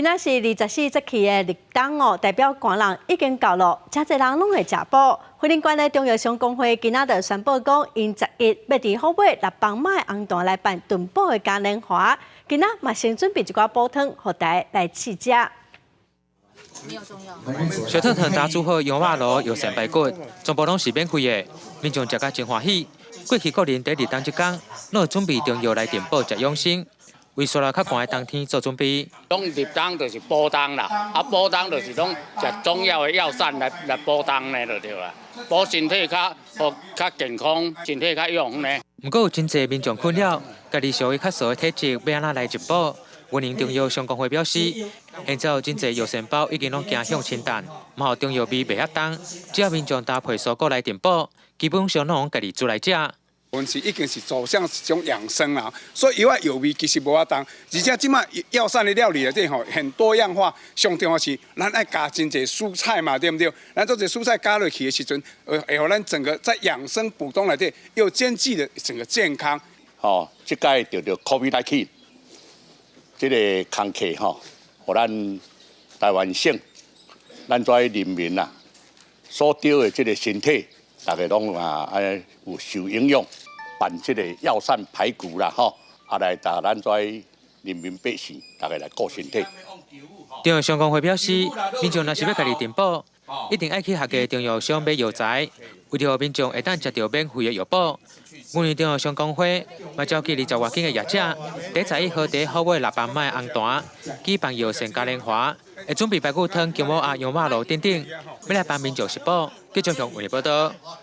今仔是24節氣的立冬哦，代表寒人已經到咯，誠濟人攏會食補。雲林縣的中藥商公會今仔就宣布講，𪜶11欲佇虎尾六枋仔的紅壇來辦燉補的嘉年華。今仔嘛先準備一寡補湯，予大家來試食。燒燙燙剛煮好羊肉爐、藥膳排骨，全部攏是免費的，民眾食甲真歡喜。過去國人佇立冬這工，攏會準備中藥來燉補食養生，為紲來較寒的冬天做準備。講立冬就是補冬啦，啊補冬就是講食中藥的藥膳來來補冬呢，就對啦，補身體較予較健康，身體較勇呢。毋過有真濟民眾困擾，家己屬於較燥的體質，欲按怎來進補？雲林中藥商公會表示，現在有真濟藥膳包已經攏行向清淡，嘛予中藥味袂遐重，只要民眾搭配蔬果來燉補，基本上攏會家己煮來食。阮是已經是走向一種養生啦，所以藥仔藥味其實無遐重，而且這馬藥膳的料理內底吼很多樣化，上重要是咱愛加真濟蔬菜嘛，對毋對？咱做這蔬菜加落去的時陣，會予咱整個在養生補冬內底又兼具了整個健康。吼，這擺著著 COVID-19 這個空氣吼，予咱台灣省，咱遮人民啊，所得的這個身體，逐家攏嘛愛有受影響。辦這個藥膳排骨啦，吼，啊來帶咱遮人民百姓，逐家來顧身體。中藥商公會表示，民眾若是欲家己訂補，一定愛去合格中藥商買藥材，為著予民眾會當食著免費的藥補。雲林中藥商公會嘛召集20外間的業者，佇11號佇虎尾六枋仔的紅壇舉辦藥膳嘉年華，會準備排骨湯、薑母鴨、羊肉爐等等，欲來幫民眾食補。記者向雲林報道。